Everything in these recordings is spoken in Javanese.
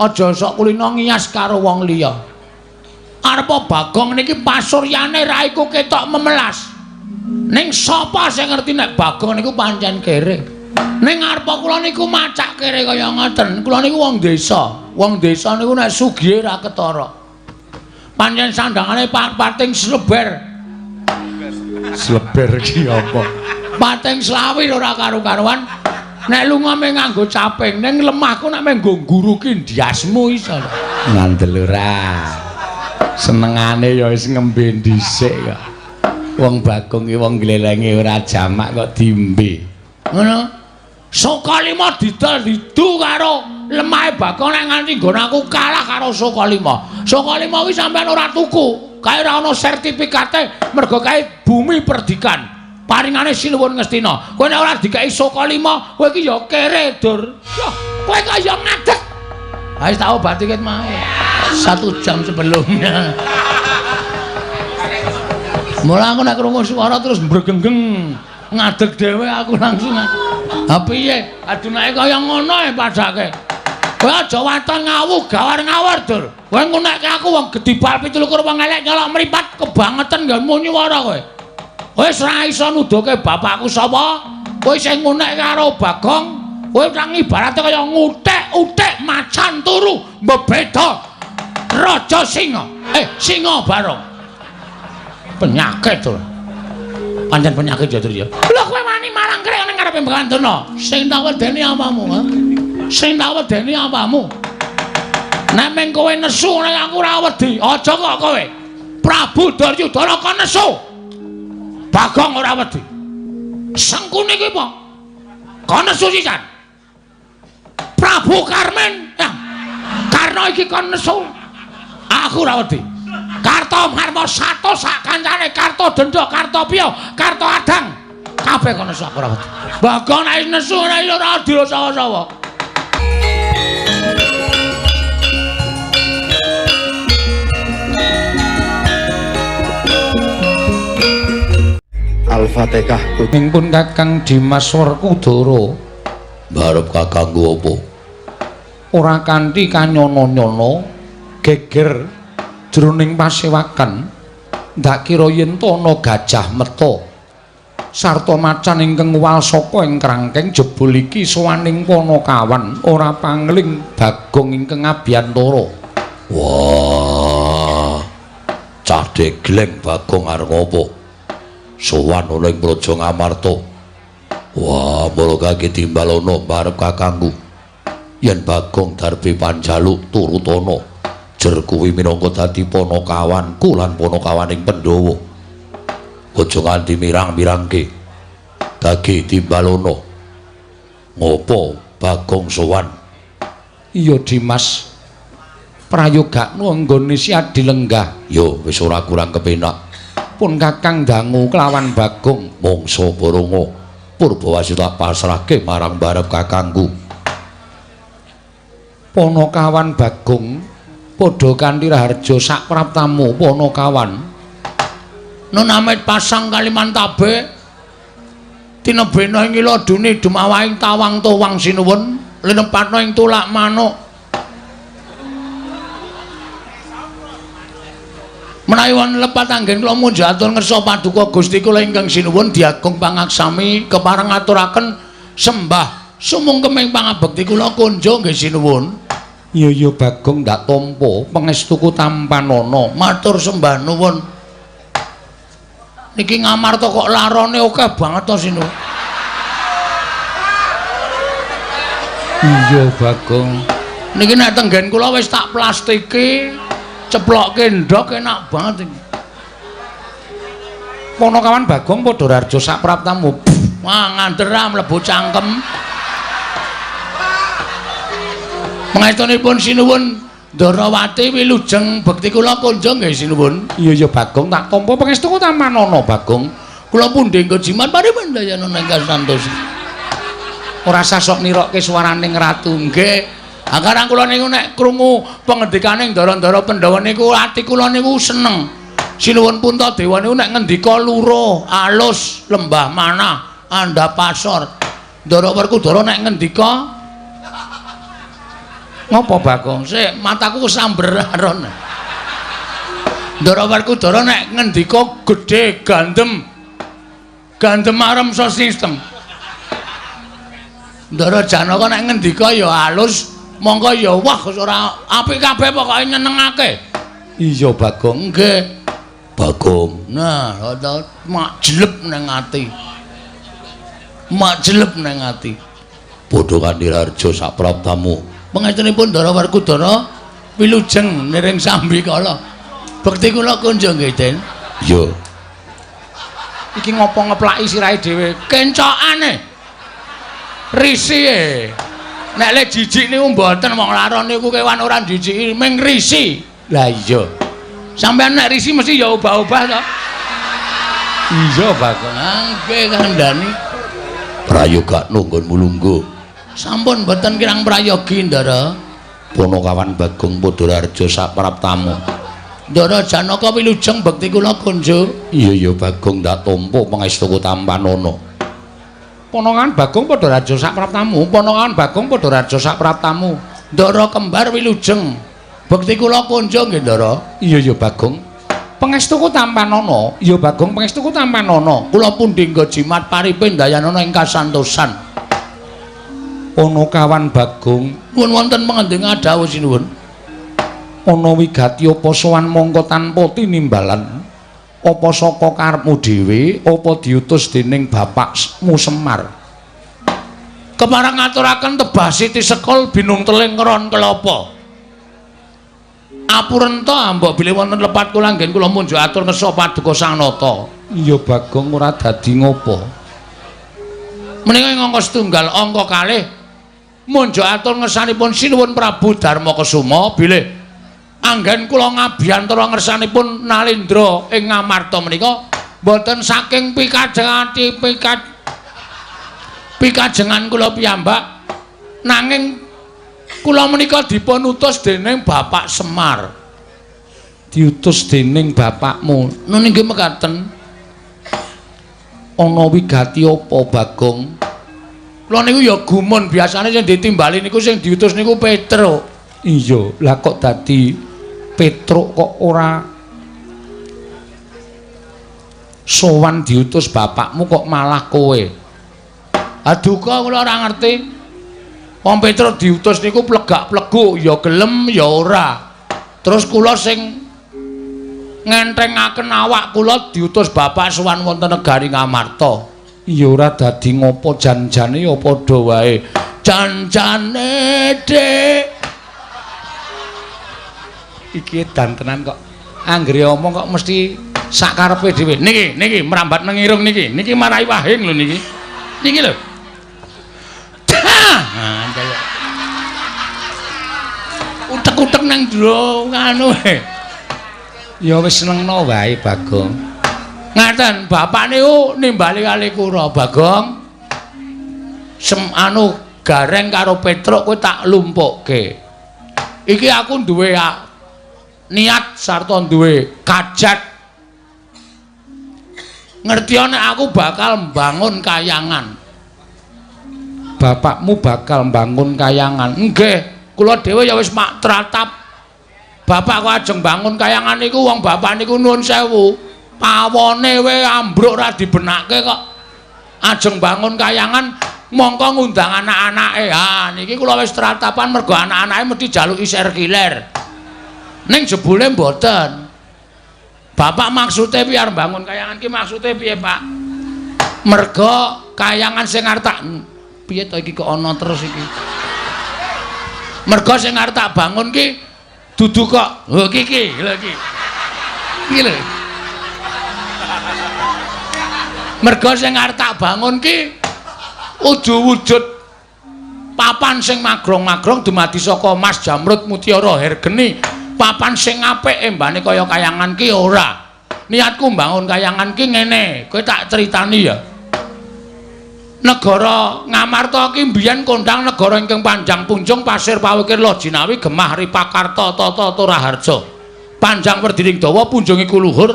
Aja sok kulino ngiyas karo wong liya. Arepa Bagong niki pasuryane raiku ketok memelas. Ning sapa sing ngerti nek Bagong niku pancen kere. Ning arepa kula niku macak kere kaya ngoten. Kula niku wong desa. Wong desa niku nek sugihe ra ketara. Pancen sandangane pating sleber. Sleber ki apa? Pating slawir ora karu-karuan. Nek lunga mung nganggo caping, ning lemahku nek mung nggo ngguruki ndiasmu iso. Ngandel ora. Senengane ya wis ngembe dhisik kok. Wong Bagong ki wong glelenge ora jamak kok diombe. Ngono. Sukalima didol didu karo lemahe Bagong nek nganti nggon aku kalah karo Sukalima. Sukalima kuwi sampean ora tuku, kae ora ana sertifikate mergo kae bumi perdikan. Paringane Sinuwun Ngastina. Kowe nek ora dikeki Sukalima, kowe iki ya kere, Dur. Yah, kowe kok ya ngadeg. Ha wis tak obati ket mau. 1 jam sebelumnya. Mula aku nek krungu swara terus mbregenggeng ngadeg dhewe aku langsung. Ha piye? Adunake kaya ngono e padake. Kowe aja waton ngawu gawar ngawur, Dur. Kowe ngunekke aku wong gedibal 27 wong elek nyolok mripat kebangetan nggonmu nyuwara kowe. Wis ra iso nuduhke bapakku sapa? Kowe sing ngunek karo Bagong, kowe nang ibarate kaya ngutik-utik macan turu mbebeda Raja Singa. Singa Barong. Penyakit to. Pancen penyakit ya, Dur ya. Lho kowe wani marang krek ning ngarepe Begawan Durna. Sing tak wedeni apamu, ha? Sing tak wedeni apamu? Nek meng kowe nesu nek aku ora wedi, aja kok kowe. Prabu Duryudana kon nesu. Bagong ora wedi. Sengkuni kuwi apa? Kon nesu sisan. Prabu Karmen, ya. Karna iki kon nesu. Aku ora wedi. Karto Marmo sato sak kancane, Karto Denda, Karto Piya, Karto Adang. Kabeh kon nesu aku ora wedi. Bagong nek nesu ora ora dirasawa-sawa. Al-Fatihah. Ing pun Kakang Dimas Werkudara. Mbarep kakangku apa? Ora kanthi kanyono-nyono geger jroning pasewakan ndak kira yen ana gajah meta sarta macan ingkang uwal saka ing krangkeng jebul iki sowaning Panakawan ora pangling Bagong ingkang abiyantara. Wah, cah degleng Bagong arep apa? Sowan ana ing Praja Ngamarta. Wah, mula kaki timbalono mbarep kakangku. Yen Bagong darbe panjaluk turutana, jer kuwi minangka dadi panakawanku lan panakawaning Pandhawa. Aja nganti mirang-mirangke. Dagi timbalono. Ngopo Bagong sowan? Iya Dimas. Prayogakno anggone si adilenggah. Yo wis ora kurang kepenak. Pun Kakang dangu kelawan Bagong mangsa Baronga Purbawasi tak pasrahke marang barep kakangku. Panakawan Bagong padha kanthi raharja sak praptamu Panakawan. Nun amit pasang Kalimantabe tinebena ing ila duni dumawahing tawang towang sinuwun linepatna ing tulak manuk. Menawi wonten lepat anggen kula munjatur ngersa paduka Gusti kula ingkang sinuwun diagung pangaksami kepareng ngaturaken sembah sumungkeming pangabekti kula kunjung nggih sinuwun. Iya iya Bagong ndak tampa pangestuku tampanana matur sembah nuwun. Niki Ngamarta kok larane akeh banget to sinuwun. Iya Bagong. Niki nek tenggen kula wis tak plastiki ceplokke ndhok enak banget iki. Panakawan Bagong padha rarja sak praptamu. Wah ngandher mlebu cangkem. Pangestunipun sinuwun Ndarawati wilujeng bekti kula kunjung nggih sinuwun. Iya iya Bagong tak tampa pangestuku tamanana Bagong. Kula pundhi kejiman parimandayana ingkang santos. Ora sasok nirokke swaraning ratu nggih. Akarang kula niku nek krungu pangendikane ndara-ndara Pandhawa niku ati kula niku seneng. Sinuwun Puntadewa niku nek ngendika luruh, alus, lembah manah, andhap pasor. Ndara Werkudara nek ngendika Ngopo Bagong? Sik, mataku kesamber aron. Ndara Werkudara nek ngendika gedhe gandem. Gandem arem sistem. Ndara Janaka nek ngendika ya alus, mongko ya wah ora apik kabeh pokoke nyenengake. Iya Bagong, nggih. Bagong. Nah, mak jelep nang ati. Mak jelep nang ati. Padha Kaniraharja sapraptamu. Pangestunipun Ndara Werkudara wilujeng niring sambikala. Bekti kula kunjung nggih, Den. Iya. Iki ngopo ngeplaki sirahe dhewe? Kencokane. Risi e. Nek le jijik niku mboten wong laron niku kewan ora jijiki ming risi. Lah iya. Sampeyan nek risi mesti ya obah-obah to. Iya, Bagong. Nggih kandhani. Prayoga nggonmu lungguh. Sampun mboten kirang prayogi, Ndara. Punakawan Bagong Padharaharja sapraptamu. Ndara Janaka wilujeng bekti kula kunjuk. Iya ya Bagong ndak tampa pangestuku tampanana. Punakawan Bagong Padharaharja sapraptamu. Punakawan Bagong Padharaharja sapraptamu. Ndara kembar wilujeng bekti kula kunjuk nggih, Ndara. Iya ya Bagong. Pangestuku tampanana. Iya Bagong pangestuku tampanana. Kula pundi nggo jimat paripe ndayanana ing kasantosan. Punakawan Bagong, nuwun wonten pangendinga dawuh sinuwun. Ana wigati apa sowan mongko tanpa tinimbalan? Apa saka karepmu dhewe apa diutus dening bapakmu Semar? Kepareng ngaturaken tebah siti sekul binung teling ron kelapa. Apurenta mbok bilih wonten lepat kula anggen kula munjuk atur ngersa paduka Sang Nata. Iya Bagong ora dadi ngopo. Menika ing angka setunggal angka kalih munjuk atur ngersanipun Sinuwun Prabu Darma Kesuma bilih anggen kula ngabiyantara ngersanipun Nalendra ing Ngamarta menika mboten saking pikajengati pikajengan kula piyambak nanging kula menika dipun utus dening Bapak Semar. Diutus dening bapakmu? Nun inggih mekaten. Ana wigati apa Bagong? Kula niku ya gumun biasane sing ditimbali niku sing diutus niku Petruk. Iya, lah kok dadi Petruk kok ora sowan diutus bapakmu kok malah kowe? Aduka kula ora ngerti. Wong Petruk diutus niku plegak-pleguk ya gelem ya ora. Terus kula sing ngenthengaken awak kula diutus bapak sowan wonten negari Ngamarta. Ya ora dadi ngopo jan-jane ya padha wae. Jan-jane Dik. Iki edan tenan kok. Anggere omong kok mesti sak karepe dhewe. Niki, niki merambat nang irung niki. Niki marai wahing lho niki. Niki lho. Utek-utek nang jero nganu. Ya wis senengno wae Bagong. Ngaten, bapak niku nimbali kali kula, Bagong. Sem anu Gareng karo Petruk kowe tak lumpukke. Iki aku duwe niat sarta duwe kajat. Ngerti nek aku bakal mbangun kayangan. Bapakmu bakal mbangun kayangan? Nggih, kula dhewe ya wis mak tratap. Bapak kok ajeng bangun kayangan niku wong bapak niku nuwun sewu. Pawone we ambruk ora dibenake kok. Ajeng bangun kayangan mongko ngundang anak-anake. Ha niki kula wis tratapan mergo anak-anake mesti jaluki serkiler. Ning jebule mboten. Bapak maksude piye arep bangun kayangan ki maksude piye, Pak? Mergo kayangan sing arep tak piye to iki kok ana terus iki. Mergo sing arep tak bangun ki dudu kok. Lho iki iki, lho iki. Iki lho. Mergo sing arep tak bangun ki udu wujud papan sing magrong-magrong dumadi saka Mas Jamrud Mutiara Hergeni. Papan sing apik embane kaya kayangan ki ora. Niatku mbangun kayangan ki ngene, kowe tak critani ya. Negara Ngamarta ki mbiyen kondang negara ingkang panjang punjung pasir pawukir Lojinawi gemah Ripakarta tata Toraharja. Panjang werdining dawa punjung iku luhur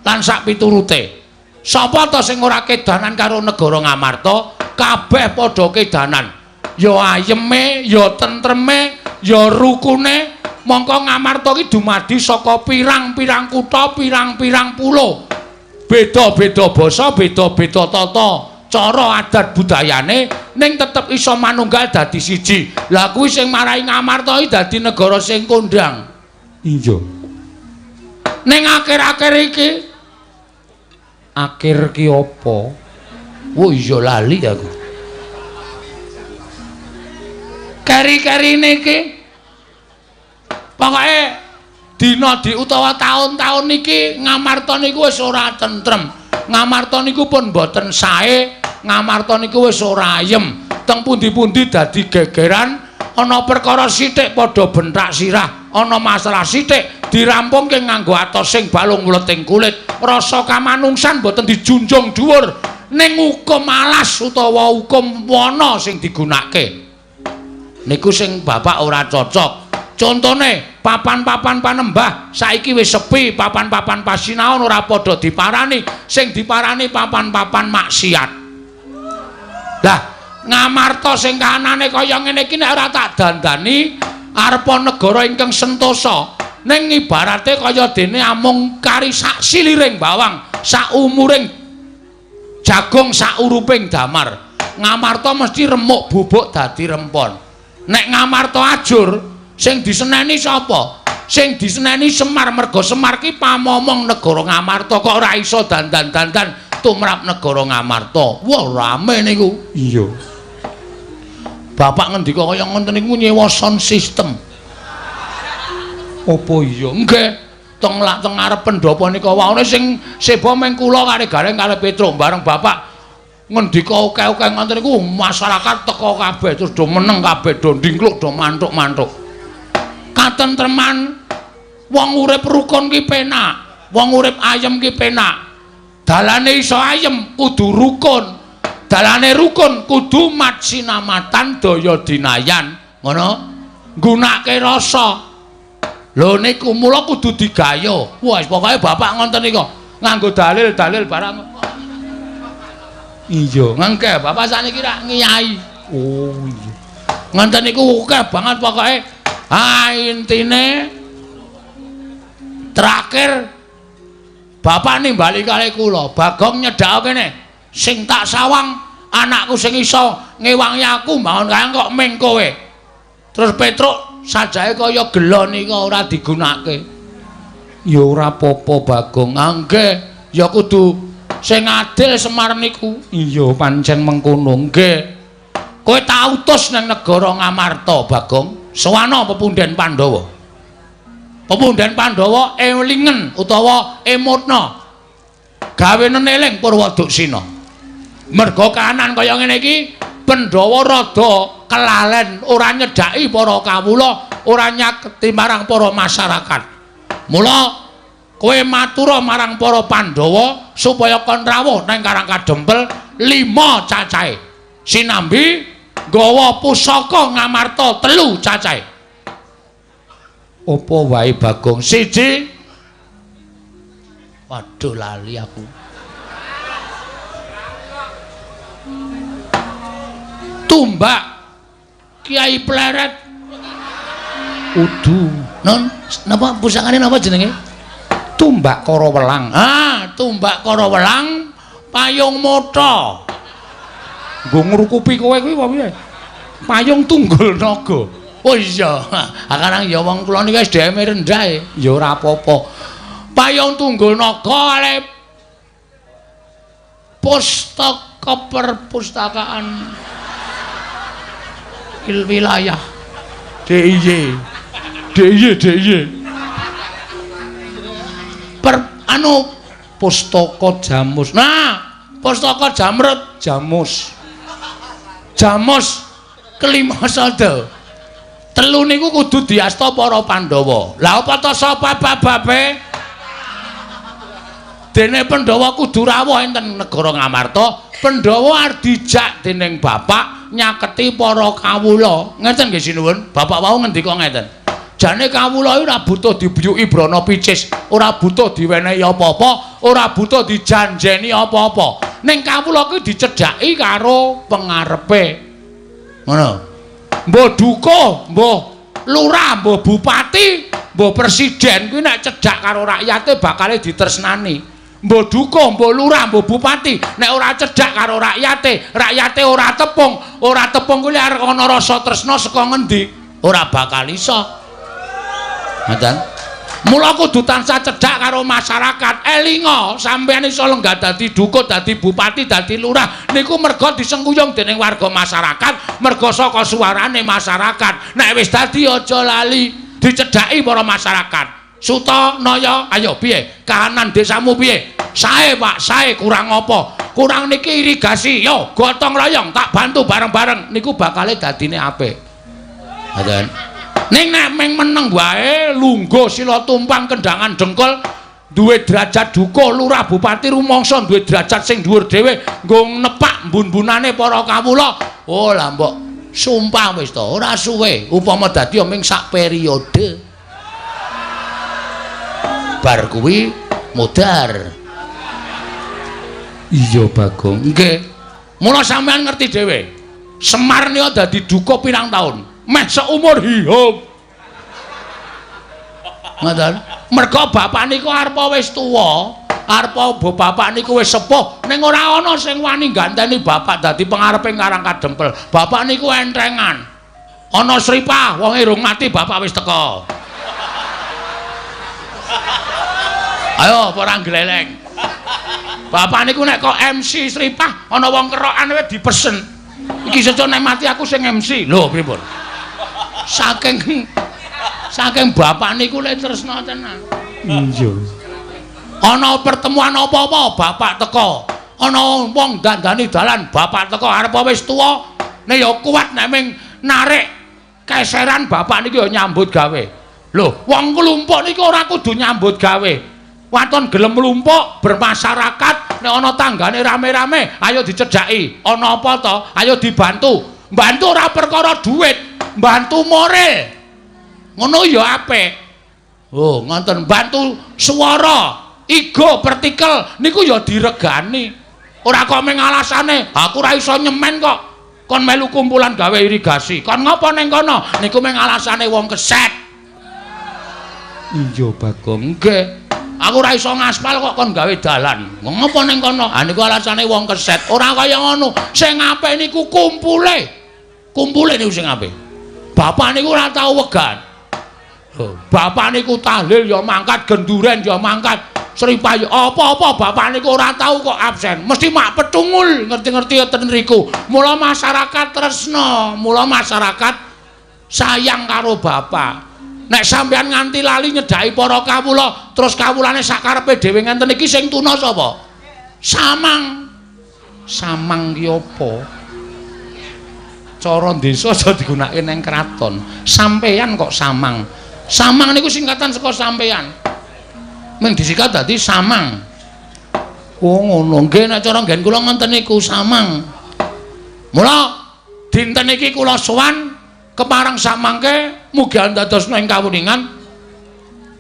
lan sak piturute. Sapa ta sing ora kedanan karo negara Ngamarta? Kabeh padha kedanan. Ya ayeme, ya tentreme, Ya rukune mongko Ngamarta ki dumadi saka pirang-pirang kutha, pirang-pirang pulo. Beda-beda basa, beda-beda tata cara adat budayane, ning tetep iso manunggal dadi siji. Lah kuwi sing marai Ngamarta iki dadi negara sing kondang. Iya. Ning akhir-akhir iki akhir ki apa? Oh iya lali aku. Keri-kerine iki pokoke dina di utawa taun-taun niki Ngamarta niku wis ora tentrem. Ngamarta niku pun mboten sae, Ngamarta niku wis ora ayem. Teng pundi-pundi dadi gegeran, ana perkara sithik padha benthak sirah, ana masalah sithik dirampungke nganggo atos sing balung wleting kulit. Rasa kamanungsan mboten dijunjung dhuwur, ning hukum alas utawa hukum wana sing digunakake. Niku sing bapak ora cocok. Contone papan-papan panembah saiki wis sepi, papan-papan pasinaon ora padha diparani, sing diparani papan-papan maksiat. Lah, Ngamarta sing kahanane kaya ngene iki nek ora tak dandani arepa negara ingkang sentosa, ning ibarate kaya dene amung kari sak siliring bawang, sak umuring jagung, sak uruping damar. Ngamarta mesti remuk bubuk dadi rempon. Nek Ngamarta ajur, sing diseneni sapa? Sing diseneni Semar, merga Semar ki pamomong negara Ngamarta kok ora iso dandan-dandan tumrap negara Ngamarta. Wah, rame niku. Iya. Bapak ngendika kaya ngoten niku nyewa sound system. Apa iya? Nggih. Teng lak teng ngarep pendhapa nika waone sing seba meng kula karo Gareng karo Petruk bareng bapak ngendika akeh-akeh ngoten niku masyarakat teka kabeh terus do meneng kabeh, do ndingkluk, do mantuk-mantuk. Katentreman wong urip rukun ki penak, wong urip ayem ki penak. Dalane iso ayem kudu rukun. Dalane rukun kudu matsinamatan daya dinayan, ngono. Nggunake rasa. Lho niku mula kudu digayo. Wah, pokoke bapak ngoten niku nganggo dalil-dalil barang. Iya, ngengke bapak sakniki rak ngiyai. Oh iya. Ngoten niku akeh banget pokoke. Ah intine terakhir bapak nimbali kali kula, Bagong nyedhak kene. Sing tak sawang anakku sing iso ngewangi aku mbangun kayang kok ming kowe. Terus Petruk sajake kaya gelo nika ora digunakake. Ya ora apa-apa Bagong. Ah nggih, ya kudu sing adil Semar niku. Iya, pancen mengkono. Nggih. Kowe tak utus nang negara Ngamarta, Bagong. Sowana pepunden Pandhawa. Pepunden Pandhawa elingen utawa emotna. Gawene eling Purwaduksina. Merga kahanan kaya ngene iki, Pandhawa rada kelalen, ora nyedhaki para kawula, ora nyaketi marang para masyarakat. Mula kowe matura marang para Pandhawa supaya kon rawuh nang Karang Kadempel 5 cacahe. Sinambi nggawa pusaka Ngamarta 3 cacahe. Apa wae Bagong? 1. Waduh lali aku. Tumbak Kiai Pleret. Udu. Non, napa pusakane napa jenenge? Tumbak Karawelang. Ah, tumbak Karawelang payung mata. Nggo ngrukupi kowe kuwi apa piye? Payung tunggul naga. Oh iya, sekarang ya wong kula niki SDM rendah e. Ya ora apa-apa. Payung tunggul naga ale pustaka perpustakaan wilayah DIY. DIY DIY. Per anu pustaka Jamus. Nah, pustaka Jamrut Jamus. Jamus kelima sada. Telu niku kudu diasta para Pandhawa. Lah apa ta sapa bababe? Dene Pandhawa kudu rawuh enten negara Ngamarta. Pandhawa arep dijak dening bapak nyaketi para kawula. Ngeten nggih sinuwun? Bapak wau ngendika ngeten. Jane kawula ora butuh dibiyuki brana picis, ora butuh diwenehi apa-apa, ora butuh dijanjeni apa-apa. Ning kawula kuwi dicedhaki karo pengarepe. Ngono. Mbah duka, mbah lurah, mbuh bupati, mbuh presiden kuwi nek cedhak karo rakyate bakale ditresnani. Mbuh dukuh, mbuh lurah, mbuh bupati nek ora cedhak karo rakyate, rakyate ora tepung kuwi arep ana rasa tresna saka ngendi? Ora bakal iso. Ngoten. Mula kudu tansah cedhak karo masyarakat. Elinga sampeyan iso lenggah dadi dukuh, dadi bupati, dadi lurah niku merga disengkuyung dening warga masyarakat, merga saka suarane masyarakat. Nek wis dadi aja lali dicedhaki para masyarakat. Suta Naya, ayo piye? Kahanan desamu piye? Sae Pak, sae kurang apa? Kurang niki irigasi. Yo gotong royong tak bantu bareng-bareng niku bakale dadine apik. Ngoten. Ning nek meng meneng wae lungguh sila tumpang kendangan dengkul duwe derajat dukuh lurah bupati rumangsa duwe derajat sing dhuwur dhewe nggo nepak mbun-mbunane para kawula. Oh lah mbok sumpah wis to ora suwe upama dadi ming sak periode. Bar kuwi modar. Iya Bagong. Nggih. Mula sampean ngerti dhewe. Semar nika dadi dukuh pirang taun? Meh seumur hidup. Ngoten. Merga bapak niku arepa wis tuwa, arepa bapak niku wis sepuh, ning ora ana sing wani ganteni bapak dadi pengarepe Karang Kadempel. Bapak niku entengan. Ana sripah, wonge rung mati bapak wis teka. Ayo ora gleleng. Bapak niku nek kok MC sripah ana wong kerokan wis dipesen. Iki seco nek mati aku sing MC. Lho pripun? Saking bapak niku le tresna tenan. Iya. Ana pertemuan apa-apa bapak teka. Ana wong dandani dalan bapak teka arep wis tuwa nek ya kuat nek ming narik keseran bapak niku ya nyambut gawe. Lho, wong klumpuk niku ora kudu nyambut gawe. Waton gelem mlumpuk bermasyarakat nek ana tanggane rame-rame ayo dicedhaki. Ana apa to? Ayo dibantu. Bantu ora perkara duit, bantu moral. Ngono ya apik. Oh, ngoten bantu swara, igo partikel niku ya diregani. Ora kok mung alasane, aku ora iso nyemen kok. Kon melu kumpulan gawe irigasi. Kon ngopo ning kono? Niku mung alasane wong keset. Iya Bagong. Nggih. Aku ora iso ngaspal kok kon gawe dalan. Ngopo ning kono? Ha niku alasane wong keset. Ora kaya ngono. Sing apik niku kumpule. Kumpule niku sing apik. Bapak niku ora tau wegan. Bapak niku tahlil ya mangkat, genduren ya mangkat, sripah ya apa-apa bapak niku ora tau kok absen. Mesti mak petungul ngerti-ngerti ten riku. Mula masyarakat tresna, mula masyarakat sayang karo bapak. Nek sampean nganti lali nyedhaki para kawula, terus kawulane sakarepe dhewe ngenten iki sing tuna sapa? Samang. Samang ki apa? Cara desa aja digunakake nang kraton. Sampeyan kok samang. Samang niku singkatan saka sampeyan. Mung disikat dadi samang. Oh ngono. Nggih nek cara nggen kula ngoten niku samang. Mula dinten iki kula sowan kepareng samangke mugi andadosna ing kawuningan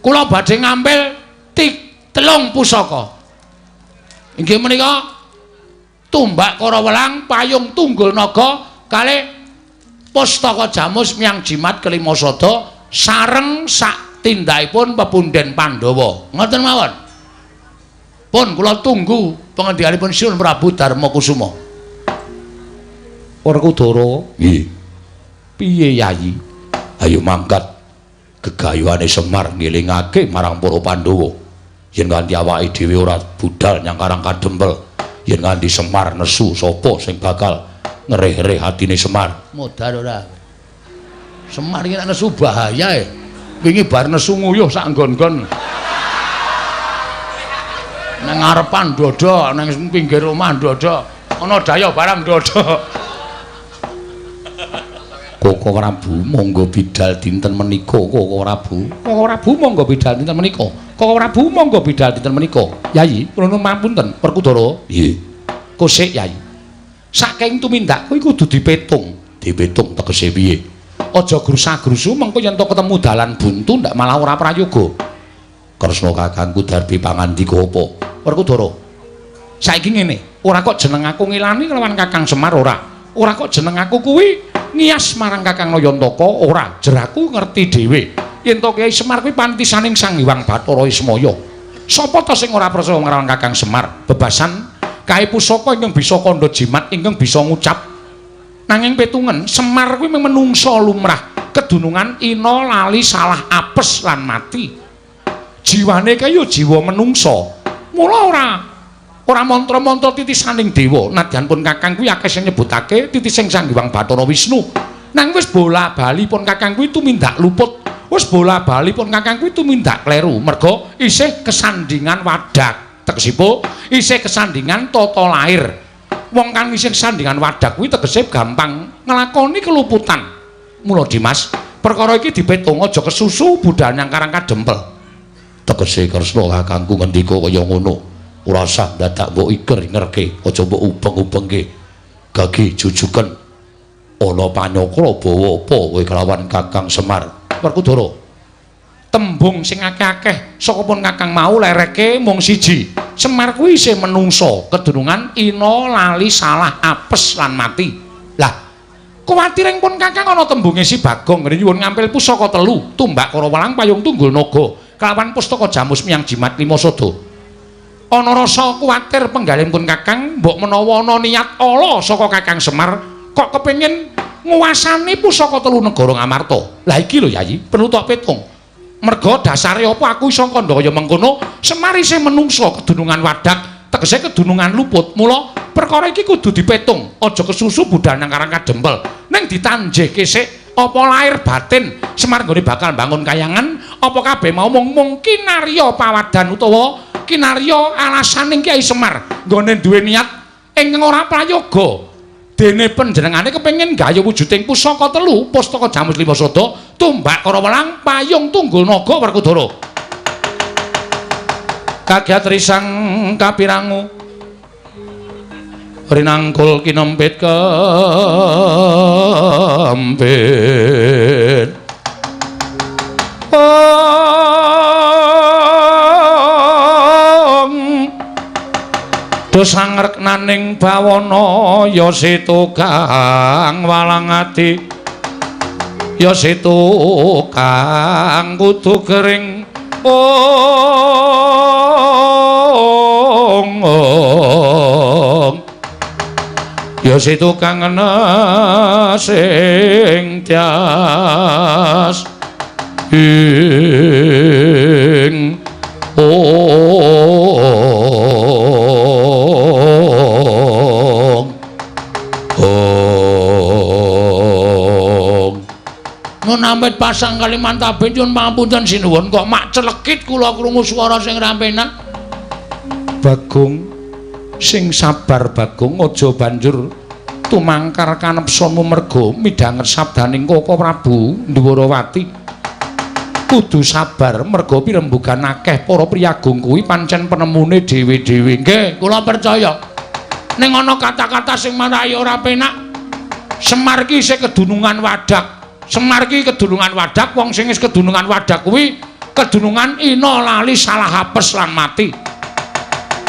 kula badhe ngampil telung pusaka. Inggih menika tumbak Karawelang, payung tunggul naga kalih pustaka jamus miang jimat kelima sada sareng sak tindakipun pepunden Pandhawa. Ngoten mawon. Pun kula tunggu pengendikanipun Sinuwun Prabu Darma Kusuma. Werkudara, nggih. Piye Yayi? Ayo mangkat gegayuhane Semar ngelingake marang para Pandhawa. Yen nganti awake dhewe ora budal nyang Karang Kadempel, yen nganti Semar nesu sapa sing bakal ngereh-reh atine Semar? Modar ora. Semar iki nek nesu bahaya e. Wingi bar nesu nguyuh sak nggon-nggon. Nang ngarepan ndodho, nang pinggir omah ndodho, ana daya barang ndodho. Koko Prabu monggo bidal dinten menika, Koko Prabu. Koko Prabu monggo bidal dinten menika. Koko Prabu monggo bidal dinten menika. Yayi, kula nuwun pangapunten, Werkudara. Nggih. Kosik Yayi. Saking tumindak kuwi kudu dipetung. Dipetung tegese piye? Aja grusa-grusu mengko yen to ketemu dalan buntu ndak malah ora prayoga. Kresna kakangku Darbi pangandika apa? Werkudara. Saiki ngene, ora kok jeneng aku ngilani kelawan Kakang Semar ora. Ora kok jeneng aku kuwi Ngiyas marang Kakang Nayantaka ora, jeraku ngerti dhewe. Yen to Kyai Semar kuwi pantisaning Sang Hyang Bathara Ismaya. Sapa ta sing ora percaya marang Kakang Semar? Bebasan kae pusaka ingkang bisa kandha jimat ingkang bisa ngucap. Nanging petungen Semar kuwi menungsa lumrah, kedunungan ina lali salah apes lan mati. Jiwane kae ya jiwa menungsa. Mula ora mantra-mantra titisaning dewa. Nadyan pun Kakang kuwi akeh sing nyebutake titising Sang Hyang Bathara Wisnu. Nang wis bola-bali pun Kakang kuwi tumindak luput. Wis bola-bali pun Kakang kuwi tumindak kleru. Merga isih kesandingan wadak. Tegesipun isih kesandingan tata lair. Wong kang isih kesandingan wadak kuwi tegese gampang nglakoni keluputan. Mula Dimas, perkara iki dipetung aja kesusu budal nyang Karang Kadempel. Tegese Kresna kakangku ngendika kaya ngono. Ora usah dadak mbok iker-ikerke, aja mbok ubeng-ubengke. Gage jujuken ana panyakra bawa apa kowe kelawan Kakang Semar. Werkudara, tembung sing akeh-akeh saka pun Kakang mau lereke mung siji. Semar kuwi isih menungsa, kedunungan ina lali salah apes lan mati. Lah, kuwatiring pun Kakang ana tembunge si Bagong ngene nyuwun ngampil pusaka telu, tumbak Karawelang payung tunggul naga kelawan pustaka jamus miyang jimat lima sada. Ana rasa kuwatir penggalih pun Kakang mbok menawa ana niat ala saka Kakang Semar kok kepengin nguwasani pusaka telu negara Ngamarta. Lah iki lho Yayi, perlu tok petung. Merga dasare apa aku iso kandha kaya mengkono, Semar isih menungsa kedunungan wadak, tegese kedunungan luput. Mula perkara iki kudu dipetung, aja kesusu budal nang Karang Kadempel. Ning ditanjihke sik apa lahir batin Semar nggone bakal bangun kayangan, apa kabeh mau mung kinarya pawadan utawa kinarya alasaning Kyai Semar nggone duwe niat ingkang ora prayoga. Dene panjenengane kepengin gayuh wujuding pusaka telu, pustaka jamus lima sada, tumbak Karawelang, payung tunggul naga Werkudara. Kagiat risang kapirangu rinangkul kinempit kempit. Sangreknaning bawana ya situ kang walang ati, ya situ kang kudu gering. Ong ong ya situ kang sing tias ing Nun amit pasang Kalimantan nyuwun pangapunten sinuwun kok mak celekit kula krungu swara sing ra penak. Bagong sing sabar Bagong, aja banjur tumangkar kanepsomu merga midhanget sabdaning Koko Prabu Ndwarawati. Kudu sabar merga pirembugan akeh para priyagung kuwi pancen penemune dhewe-dhewe. Nggih, kula percaya. Ning ana kata-kata sing marai ora penak. Semar ki isih kedunungan wadak. Semar ki kedunungan wadak, wong sing wis kedunungan wadak kuwi kedunungan ina lali salah apes lan mati.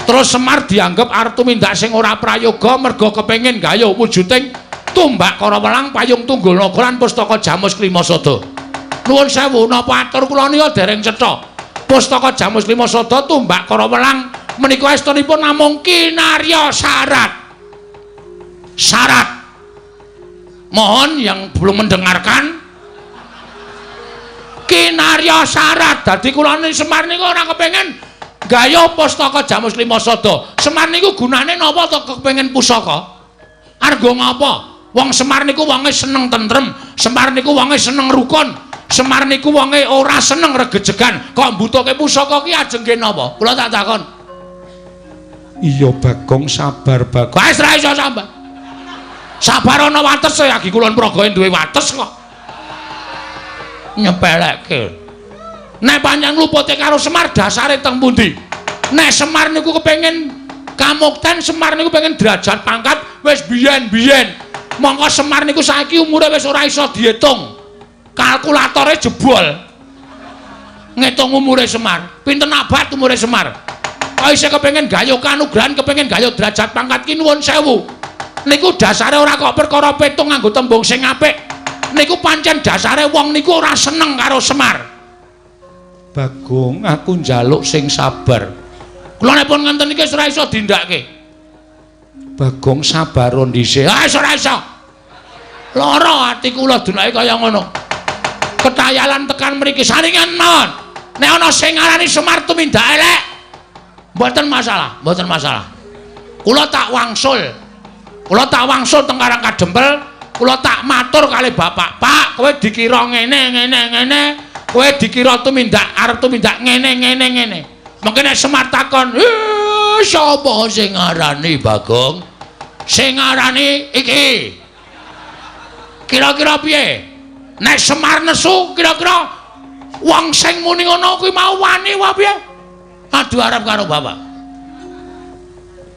Terus Semar dianggep arep tumindak sing ora prayoga merga kepengin gayuh wujuding tumbak Karawelang payung tunggul naga lan pustaka jamus klima sada. Nuwun sewu, napa atur kula nika dereng cetha. Pustaka jamus lima sada tumbak Karawelang menika estunipun namung kinarya syarat. Syarat. Mohon yang belum mendengarkan, kinarya syarat. Dadi kula Semar niku ora kepengin gayuh pustaka jamus lima sada. Semar niku gunane napa to kepengin pusaka? Argo ngapa? Wong Semar niku wonge seneng tentrem, Semar niku wonge seneng rukun, Semar niku wonge ora seneng regejegan. Kok mbutuhke pusaka ki ajeng nggih napa? Kula tak takon. Iya Bagong, sabar Bagong. Wis ra iso sabar. Sabar ana watese, agi Kulon Progo duwe wates kok. Nyepelekke. Nek pancen lupute karo Semar dasare teng pundi? Nek Semar niku kepengin kamukten, Semar niku pengen derajat pangkat wis biyen-biyen. Mongko Semar niku saiki umure wis ora iso diitung. Kalkulatore jebol. Ngitung umure Semar. Pinten abad umure Semar? Kok isih kepengin gayuh kanugrahan, kepengin gayuh derajat pangkat ki nuwun sewu. Niku dasare ora kok perkara petung nganggo tembung sing apik. Niku pancen dasare wong niku ora seneng karo Semar. Bagong, aku njaluk sing sabar. Kula nek pun ngenten iki wis ora iso dindakake. Bagong sabar dhisik. Ah wis ora iso. Lara ati kula dunake kaya ngono. Ketayalan tekan mriki saringan mawon. Nek ana sing ngarani Semar tumindak elek, mboten masalah, mboten masalah. Kula tak wangsul. Kula tak wangsul teng Karang Kadempel, kula tak matur kali bapak, "Pak, kowe dikira ngene ngene ngene, kowe dikira tumindak arep tumindak ngene ngene ngene." Mengke nek Semar takon, "Eh, sapa sing ngarani Bagong?" Sing ngarani iki. Kira-kira piye? Nek Semar nesu, kira-kira wong sing muni ngono kuwi mau wani wae piye? Adu arep karo bapak.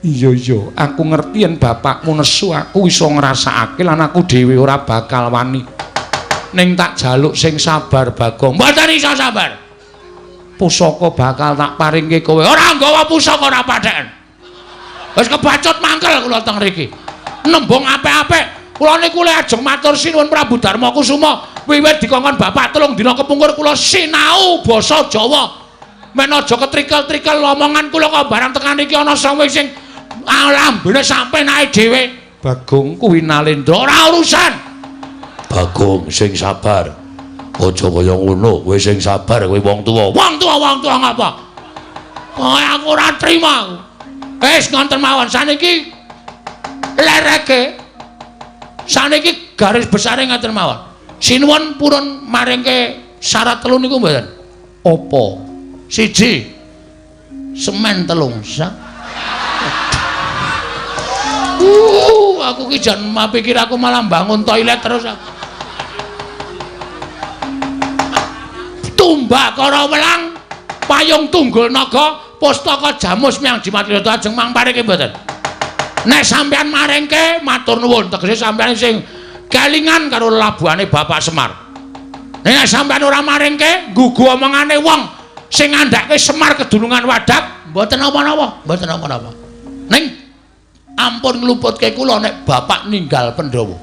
Iya iya, aku ngerti yen bapakmu nesu, aku iso ngrasakake lan aku dhewe ora bakal wani. Ning tak jaluk sing sabar Bagong. Mboten iso sabar. Pusaka bakal tak paringke kowe. Ora nggawa pusaka ora patheken. Wis kebacut mangkel kula teng mriki. Nembung apik-apik. Kula niku le ajeng matur sinuwun Prabu Darma Kusuma wiwit dikongkon bapak 3 dina kepungkur kula sinau basa Jawa. Men aja ketrikel-trikel omongan kula kok barang tekan iki ana sawe sing lambene sampe nae dhewe. Bagong kuwi Nalendra ora urusan. Bagong sing sabar. Aja kaya ngono, kowe sing sabar kowe wong tuwa. Wong tuwa wong tuwa ngapa? Oh, aku ora trima aku. Wis ngonten mawon saniki lereke. Saniki garis besare ngaten mawon. Sinuwun purun maringke syarat 3 niku mboten. Apa? 1. Semen 3 sak. Aku ki jan pikir aku malah bangun toilet terus aku. Tumbak kara welang, payung tunggul naga, pustaka jamus miang jimat liyata ajeng mangparike mboten. Nek sampean maringke matur nuwun, tegese sampean sing kelingan karo labuhane Bapak Semar. Nek sampean ora maringke, nggugu omongane wong sing ngandhake Semar kedunungan Wadak, mboten napa-napa, mboten napa-napa. Ning ampun ngluputke kula nek bapak ninggal Pandhawa.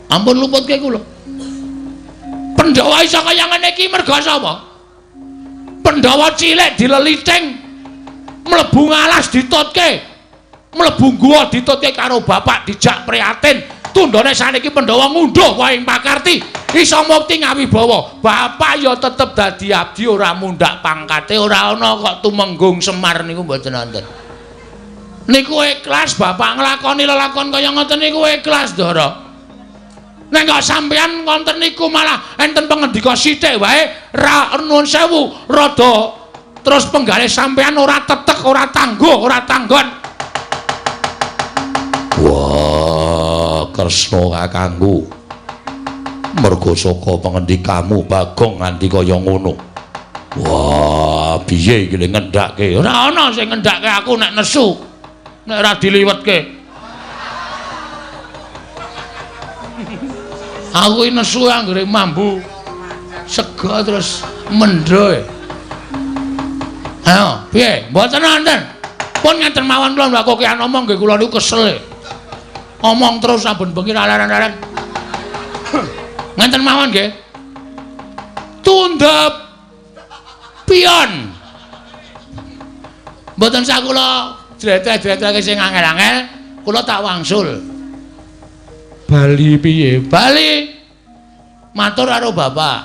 Ampun ngluputke kula. Pandhawa iso kaya ngene iki merga sapa? Pandhawa cilik dileliting, mlebu ngalas ditutke, mlebu guwa ditutke karo bapak dijak prihatin. Tundhone saniki Pandhawa ngunduh wae ing pakarti, iso mukti ngawibawa. Bapak ya tetep dadi abdi ora mundhak pangkate, ora ana kok tumenggung Semar niku mboten wonten. Niku ikhlas bapak nglakoni lelakon kaya ngoten niku ikhlas, Ndara. Nek kok sampeyan ngonten niku malah enten pengendika sithik wae ra nuwun sewu rada terus penggalih sampeyan ora tetek, ora tangguh, ora tanggon. Wah, Kresna kakangku. Merga saka pengendikamu Bagong nganti kaya ngono. Wah, piye iki ngendhake? Ora ana sing ngendhake aku nek nesu. Nek ora diliwetke. Aku iki nesu anggere mambu sega terus mendho. Ayo, piye? Mboten wonten. Pun ngeten mawon kula mbak kokean omong nggih kula niku kesel. Omong terus saben bengi ra leren-leren. Ngeten mawon nggih. Tundhep pion. Mboten sak kula jletreh-jletrehke sing angel-angel, kula tak wangsul. Bali piye? Bali matur karo bapak.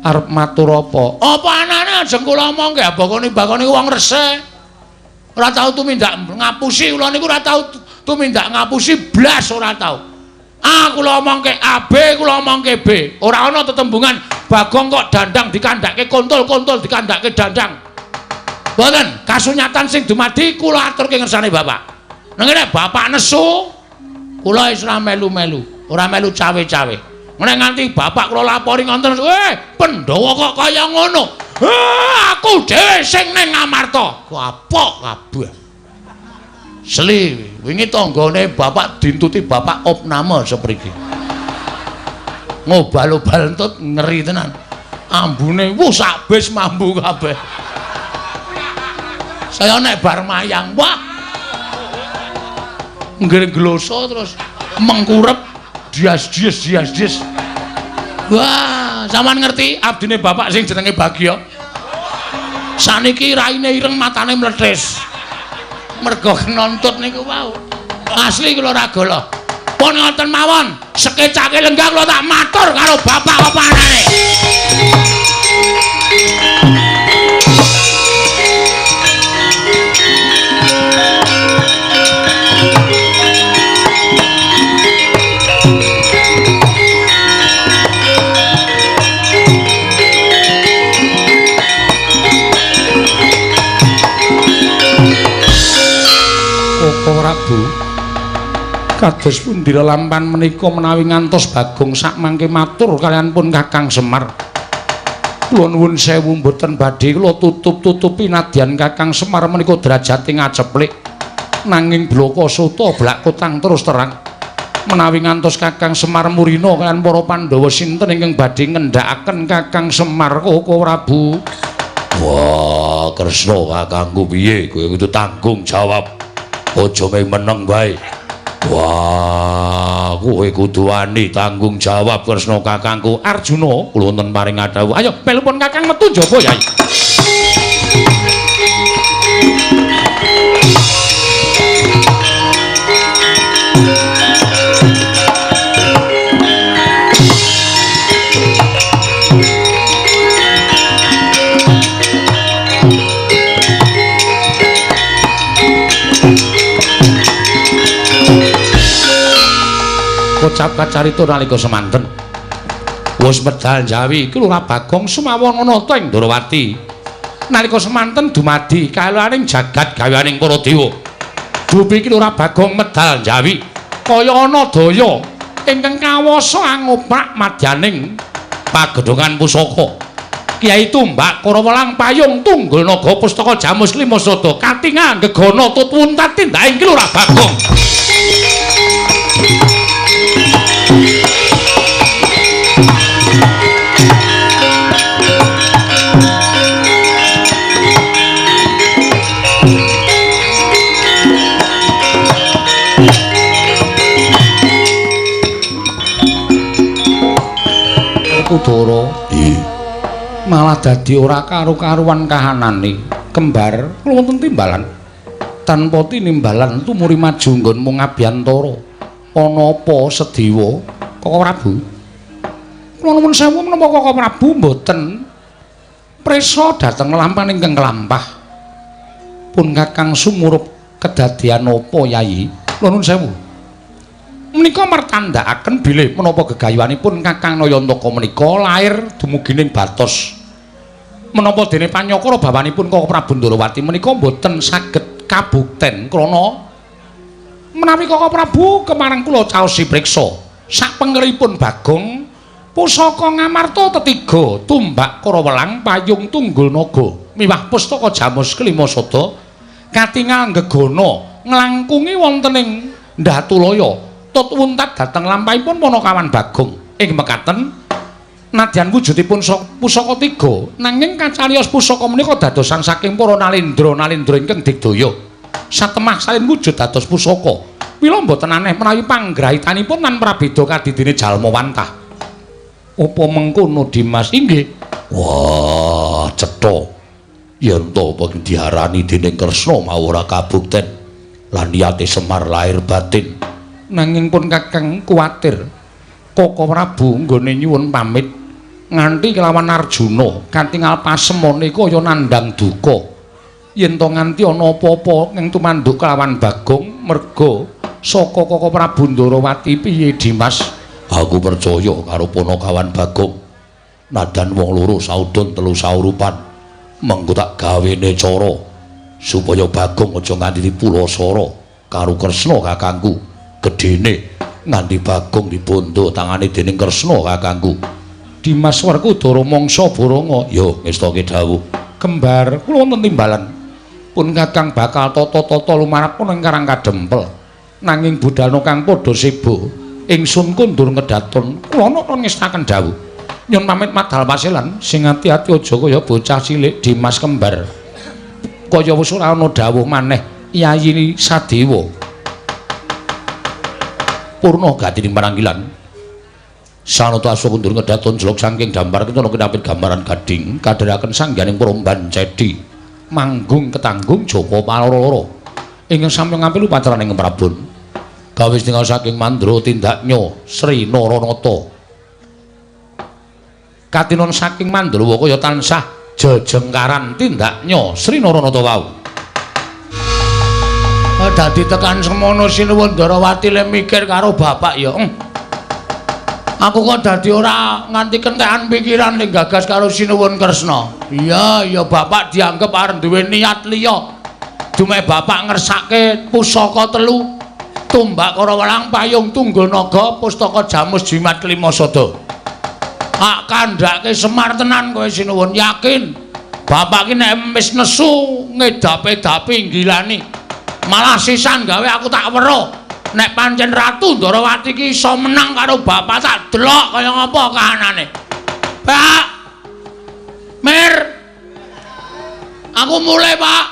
Arep matur apa? Apa anane ajeng kula omongke bakone-bakone wong resik. Ora tau tumindak ngapusi kula niku ora tau tumindak ngapusi blas ora tau. A kula omongke A, B kula omongke B. Ora ana tetembungan Bagong kok dandang dikandhake kontol, kontol dikandhake dandang. Mboten, kasunyatan sing dumadi kula aturke ngersane bapak. Nang nek bapak nesu kula wis ora melu-melu, ora melu cawe-cawe. Nek nganti bapak kula lapori ngoten, Pandhawa kok kaya ngono. Aku dhewe sing ning Ngamarta. Kapok kabeh. Seli, wingi tanggane bapak dintuti bapak opname sepriki. Ngobal-obal entut ngeri tenan. Ambune wuh sak bis mambu kabeh. Saya nek bar mayang, wah. Nggih gloso terus mengkurep dias-dias dias-dias. Wah, sampean ngerti abdine bapak sing jenenge Bagya. Saniki raine ireng matane mlethis. Mergo kenontut niku wau. Asli kula ora golo. Pun ngoten mawon, sekecake lenggah kula tak matur karo bapak apa anane. Koko Prabu, kados pundi lelampan menika menawi ngantos Bagong sakmangke matur kaliyan pun Kakang Semar. Kula nuwun sewu mboten badhe kula tutup-tutupi nadyan Kakang Semar menika derajate ngaceplik. Nanging blaka suta blak kotang terus terang. Menawi ngantos Kakang Semar murina kaliyan para Pandhawa sinten ingkang badhe ngendhakaken Kakang Semar Koko Prabu? Wah, Kresna kakangku piye kowe kudu tanggung jawab. Aja mung meneng wae. Wah, kowe kudu wani tanggung jawab Kresna kakangku. Arjuna, kula wonten paring dhawuh. Ayo melu pun Kakang metu njaba, Yai. Kocap kacarita nalika semanten wis medal Jawi iki Lurah Bagong sumawon nata ing Ndorowati. Nalika semanten dumadi kaelaning jagat gaweaning para dewa. Dupi iki Lurah Bagong medal Jawi kaya ana daya ingkang kawasa angoprak madyaning pagedhongan pusaka. Kyai Tumbak Karawelang Payung Tunggul Naga Pustaka Jamus Lima Sada katingal gegana tut wuntat tindaking Ki Lurah Bagong. Kudara malah dadi ora karu-karuan kahanane. Kembar kula wonten timbalan tanpa tinimbalan tumuri maju nggonmu ngabiyantara. Ana apa Sediwa Koko Prabu? Kula nuwun sewu menapa Koko Prabu mboten prisa dhateng lampahan ingkang kelampah? Pun Kakang sumurup kedadian apa Yayi? Kula nuwun sewu. Menika mertandhakaken bilih menapa gegayuhanipun Kakang Nayantaka menika lair dumugining batos. Menapa dene panyakara bawanipun Koko Prabu Ndorowati menika mboten saged kabukten krana menawi Koko Prabu kemarang kula caosi priksa sapengeripun Bagong pusaka Ngamarta tetiga Tumbak Karawelang Payung Tunggul Naga miwah pustaka Jamus Kelima Sada katingal gegana nglangkungi wonten ing Ndatulaya tut wuntat dhateng lampahipun Panakawan Bagong. Ing mekaten nadyan wujudipun pusaka tiga nanging kacariyos pusaka menika dadosan saking para nalendra-nalendra ingkang digdaya satemah salin wujud dados pusaka. Mila mboten aneh menawi panggrahitanipun lan prabeda kadidene jalma wantah. Apa mengkono Dimas? Inggih. Wah, cetha yen to apa diarani dening Kresna mau ora kabukten lan niate Semar lahir batin. Nanging pun Kakang kuwatir Koko Prabu nggone nyuwun pamit nganti kelawan Arjuna katingal pasemone kaya nandhang duka. Yen to nganti ana apa-apa ing tumanduk kelawan Bagong merga saka Koko Prabu Ndorowati piye Dimas? Aku percaya karo Panakawan Bagong. Nadan wong loro saudon telu saurupan mengko tak gawene cara supaya Bagong aja nganti dipulasara karo Kresna kakangku. Gedene nganti Bagong dibondo tangane dening Kresna kakangku. Dimas Werkudara mangsa Boronga. Yo ngestake dawuh. Kembar kula wonten timbalan. Pun Kakang bakal tata-tata lumarap ing Karang Kadempel. Nanging budalna kang padha seba, ingsun kondur ngedaton. Kula nata ngestaken dawuh. Nyun pamit madal pasilan sing ati-ati aja kaya bocah cilik Dimas Kembar. Kaya wis ora ana dawuh maneh Yayi Sadewa. Purna gatining pananggilan. Sanata aswa kundur ngedaton jelok saking dampar kencana kinapit gambaran gading kadheraken sangganing Promban Cedi manggung ketanggung Joko Paloro-loro ingkang sampun ngampil upacaraning Prabon. Gawis tinggal saking mandra tindaknya Sri Naranata. Katinon saking Mandrawa kaya tansah jejengkaran tindaknya Sri Naranata wau. Dadi tekan semono sinuwun Ndarawati le mikir karo bapak ya. Aku kok dadi ora nganti kentekan pikiran ning gagas karo Sinuwun Kresna. Iya, ya bapak dianggep arep duwe niat liya. Dumeh bapak ngersake pusaka telu, tumbak Karawelang, payung tunggul naga, pustaka jamus jimat kelima sada. Ak kandhake Semar tenan kowe Sinuwun, yakin. Bapak ki nek wis nesu ngedape-dapi nggilani. Malah sisan gawe aku tak weruh. Nek pancen Ratu Ndarawati ki iso menang karo bapak tak delok kaya ngapa kahanane. Pak. Mir. Aku mulai, Pak.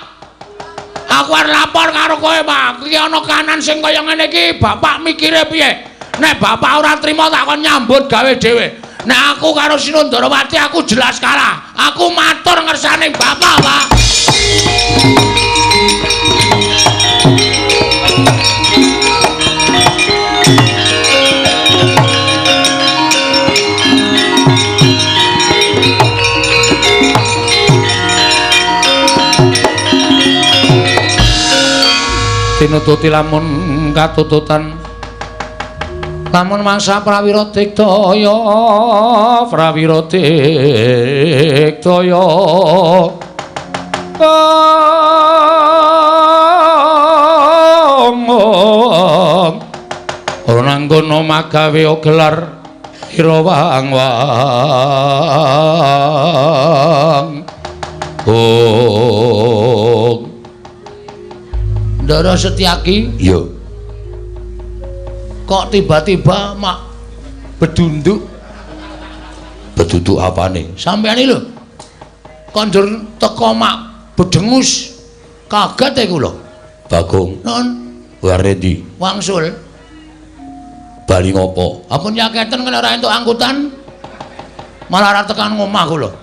Aku arep lapor karo kowe, Pak. Iki ana kahanan sing kaya ngene iki, bapak mikire piye? Nek bapak ora trima tak kon nyambut gawe dhewe. Nek aku karo Sinuwun Ndarawati aku jelas kalah. Aku matur ngersane bapak, Pak. Tinututi lamun katututan lamun mangsa prawira digdaya prawira digdaya ora nanggono magawe gelar ira wang wang oh Ndara Setyaki, iya. Kok tiba-tiba mak bedunduk? Bedunduk apane? Sampeyan iki lho. Kondur teko mak bedengus. Kaget e kula. Bagong. Nun, arep ndi? Wangsul. Bali ngopo? Ampun yaketen kena ora entuk angkutan. Malah ora tekan ngomah kula.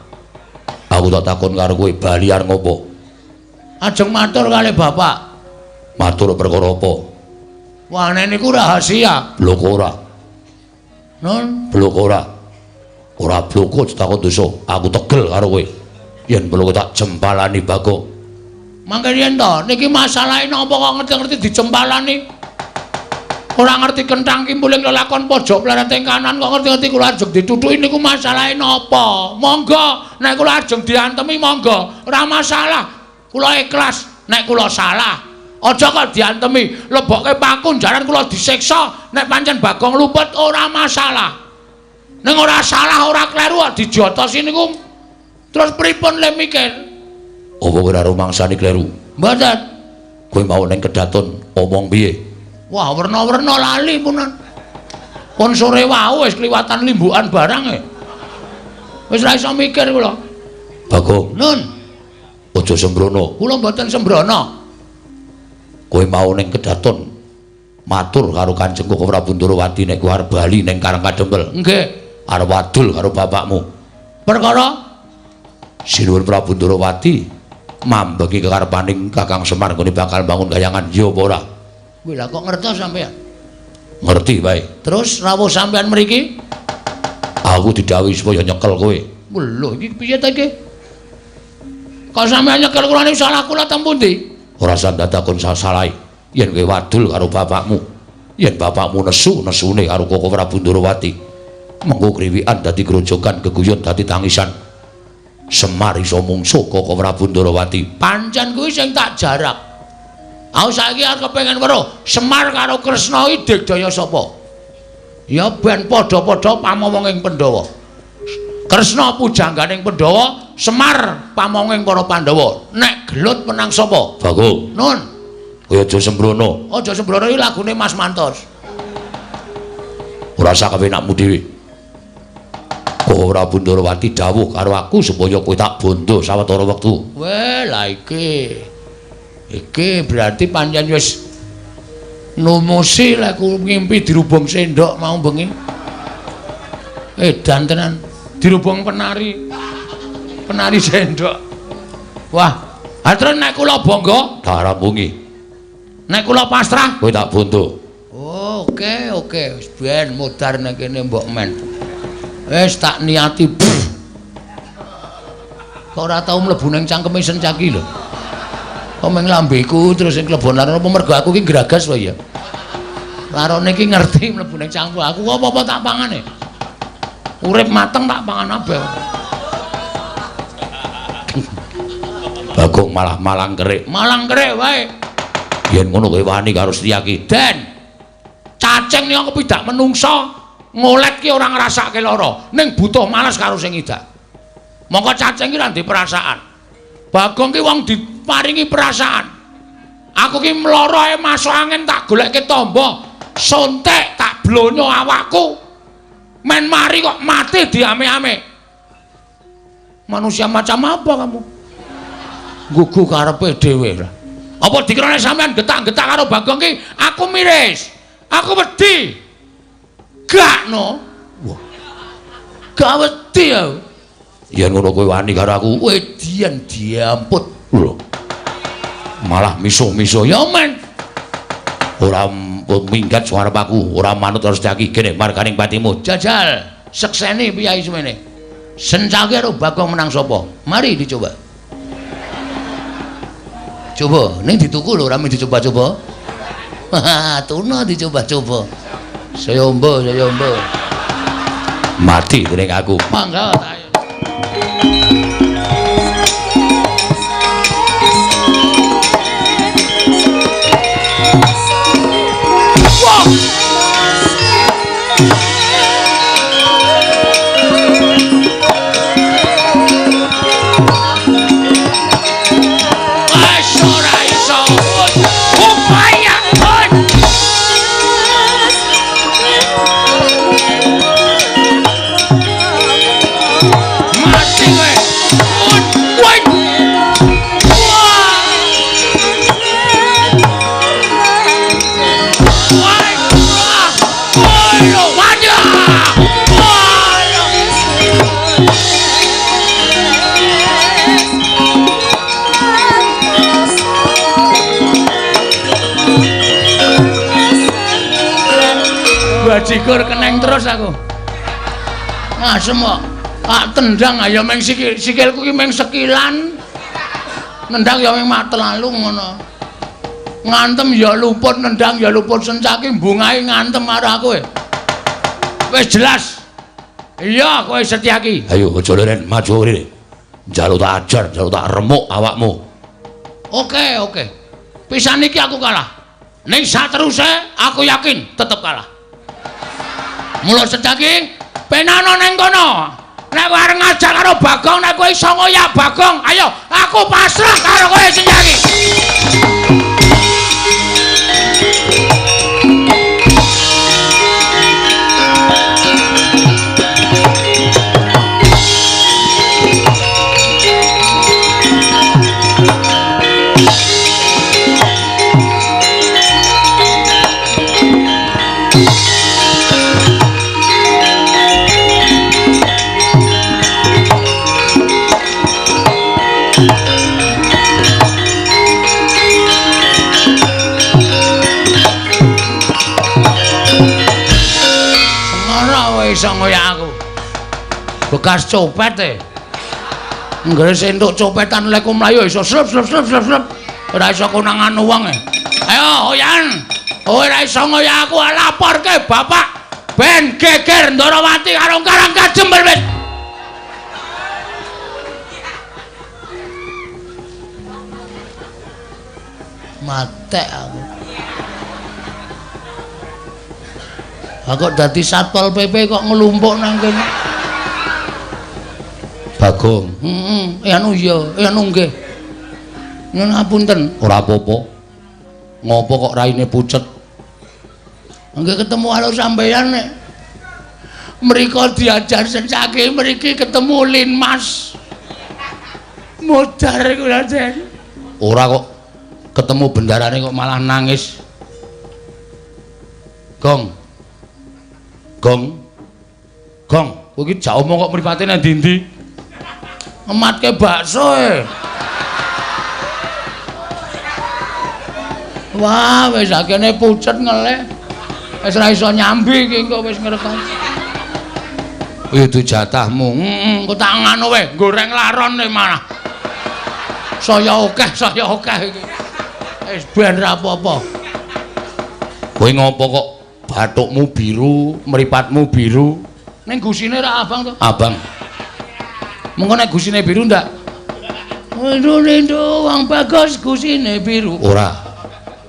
Aku tak takon karo kowe, bali arep ngopo? Ajeng matur kali bapak. Matur perkara apa? Wah, nek niku rahasia. Blok ora. Nun, blok ora. Ora bloko takon dosa. Aku tegel karo kowe. Yen bloko tak jempalani Bagong. Mangke yen to, niki masalahe napa kok ngerti-ngerti dijempalani? Ora ngerti kenthang kimpuling lelakon pojok pleret ing kanan kok ngerti-ngerti kula ajeng ditutuki niku masalahe napa? Monggo, nek kula ajeng diantemi monggo, ora masalah. Kula ikhlas nek kula salah. Aja kok diantemi, lebokke paku jaran kula disiksa, nek pancen Bagong luput ora masalah. Ning ora salah, ora kleru kok dijotosi niku. Terus pripun le mikir? Apa ora rumangsani kleru? Mboten. Kowe mau ning kedaton omong piye? Wah, werna-werna lali punan. Pun sore wau wis kliwatan limbukan barang e. Wis ora iso mikir kula. Bagong. Nun. Aja sembrono. Kula mboten sembrono. Kowe mau ning kedaton matur karo Kanjeng Koko Prabu Ndarawati nek kowe arep bali ning Karang Kadempel. Nggih. Arep wadul karo bapakmu. Perkara Sinuwun Prabu Ndarawati mambengi kekarepaning Kakang Semar nggone bakal bangun kayangan ya apa ora? Wih, lah kok ngertos sampean? Ngerti wae. Terus rawuh sampean mriki? Aku didhawuhi supaya nyekel kowe. Lho, iki piye ta iki? Kok sampean nyekel kula niku salah kula teng pundi? Ora usah takon salah yen kowe wadul karo bapakmu, yen bapakmu nesu nesune karo Koko Prabu Ndarawati, mengko kriwikan dadi grojogan, geguyon dadi tangisan. Semar iso mungsuh Koko Prabu Ndarawati. Pancen kuwi sing tak jarak. Aku saiki arep kepengin weruh Semar karo Kresna iki digdaya sapa? Ya ben padha-padha pamomonging Pandhawa. Kresna pujangganing Pandhawa, Semar pamonging para Pandhawa. Nek gelut menang sapa? Bagong. Nun. Kowe aja sembrono. Aja sembrono iki lagune Mas Mantos. Ora usah kepenakmu dhewe. Koko Prabu Ndarawati dawuh karo aku supaya kowe tak bondo sawetara wektu. Weh, lah iki. Iki berarti pancen wis Numusi lek ku ngimpi dirubung sendok mau bengi. Edan tenan, dirubung penari. Penari sendok. Wah, terus nek kula bangga, tak rampungi. Nek kula pasrah, kowe tak buntu. Oke, oke, wis ben modar nek kene mbok men. Wis tak niati. Kok ora tau mlebu ning cangkeme Sencaki lho. Kok meng lambeku terus sing klebon laron apa mergo aku ki gragas wae ya. Larone ki ngerti mlebu ning cangkem aku apa-apa tak pangane. Urip mateng tak pangan kabeh. Bagong malah malang kerik. Malang kerik wae. Yen ngono kowe wani karo Setyaki. Den. Cacing nek kepidak menungsa ngolet ki ora ngrasake lara, ning butuh males karo sing idak. Mongko cacing ki ora ndek perasaan. Bagong ki wong diparingi perasaan. Aku ki mloro ae masuk angin tak golekke tamba, sontek tak blonyo awakku. Men mari kok mati diame-ame. Manusia macam apa kamu? Gugu karepe dhewe lah. Apa dikirane sampean getak-getak karo Bagong ki aku miris. Aku wedi. Gak no. Wah. Gak wedi aku. Yen ngono kowe wani karo aku, wedian diamput. Lho. Malah misuh-misuh ya men. Ora minggat suarep aku, ora manut karo Setyaki kene marganing patimu. Jajal, sekseni piyai semene. Sencaki karo Bagong menang sapa? Mari dicoba. Coba, ning dituku lho, ora mung dicoba-coba. Tuna dicoba-coba. Saya ombo, saya ombo. Mati dening aku. Mangga ayo. Wah. Ora iso. Upaya. Mati kowe. Woi. Bajigur keneng terus aku. Ngasem kok. Tak tendang ya meng sikil, sikilku ki meng sekilan. Nendang ya meng matelalu ngono. Ngantem ya luput, nendang ya luput, Sencaki mbungahe ngantem karo aku. Wis jelas. Iya, kowe Setyaki. Ayo aja leren, maju rene. Njaluk tak ajar, njaluk tak remuk awakmu. Oke, oke. Pisan iki aku kalah. Ning sateruse aku yakin tetep kalah. Mula Setyaki penano neng kono. Nek kowe arep ngajak karo Bagong, nek kowe iso ngoyak Bagong, ayo aku pasrah karo kowe Setyaki. Iso ngoyak aku. Bekas copet e. Nggere entuk copetan lek mlayu iso slep slep slep slep slep. Ora iso konangan wong e. Ayo oyan. Ora iso ngoyak aku, laporke bapak ben geger Ndorowati karo Karang Kajember wis. Matek aku. Aku dadi Satpol PP kok nglumpuk nang kene. Bagong. Heeh, anu iya, anu nggih. Nyuwun ngapunten. Ora apa-apa. Ngopo kok raine pucet? Nggih ketemu karo sampeyan nek mriko diajar Sencaki, mriki ketemu Linmas. Modar iku Raden. Ora kok ketemu bendarane kok malah nangis. Gong. Gong. Gong, kowe iki jak omong kok mripate nang ndi-ndi? Ngematke bakso e. Wah, wis akene pucet ngelih. Wis ora iso nyambi iki engko wis ngrekam. Itu jatahmu. Heeh, engko tak nganu wae, goreng laron e malah. Saya akeh iki. Wis ben ra apa-apa. Kowe ngopo kok bathukmu biru, mripatmu biru? Ning gusine ra abang to? Abang. Mengko nek gusine biru ndak? Rindu wong bagus gusine biru. Ora.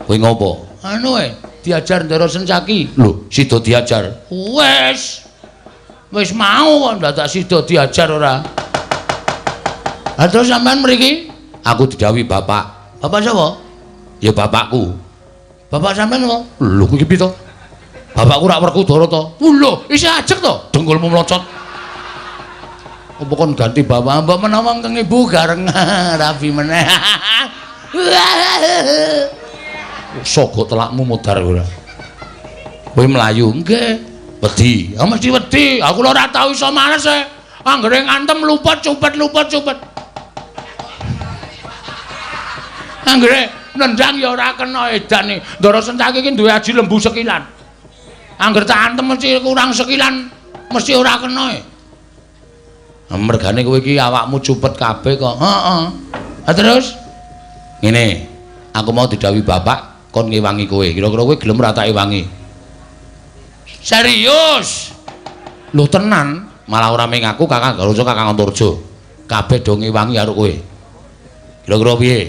Kowe ngopo? Anu e, diajar Ndara Sencaki. Lho, sida diajar. Wis. Wis mau kok ndadak sida diajar ora. Ha terus sampean mriki? Aku didhawuhi bapak. Bapak sapa? Ya bapakku. Bapak sampean apa? Lho, kuwi piye to? Bapakku rak Werkudara to. Lho, isih ajeg to? Dengkulmu mlocot. Apa kon ganti bapak? Mbok menawa keng ibu gareng rabi meneh. Sogok telakmu modar ora. Kowe mlayu? Nggih. Wedi. Ya mesti wedi. Aku lho ora tau iso males e. Anggere ngantem luput cupet luput cupet. Anggere nendang ya ora kena edan. Ndara Sencaki iki duwe aji lembu sekilan. Angger tak antem mesti kurang sekilan, mesti ora kena e. Mergane kowe iki awakmu cupet kabeh kok. Heeh. Ha terus ngene, aku mau didhawuhi bapak kon ngewangi kowe. Kira-kira kowe gelem ora tak ewangi? Serius? Lho tenan, malah ora mung aku, Kakang Garuca, Kakang Antarja. Kabeh do ngewangi karo kowe. Kira-kira piye?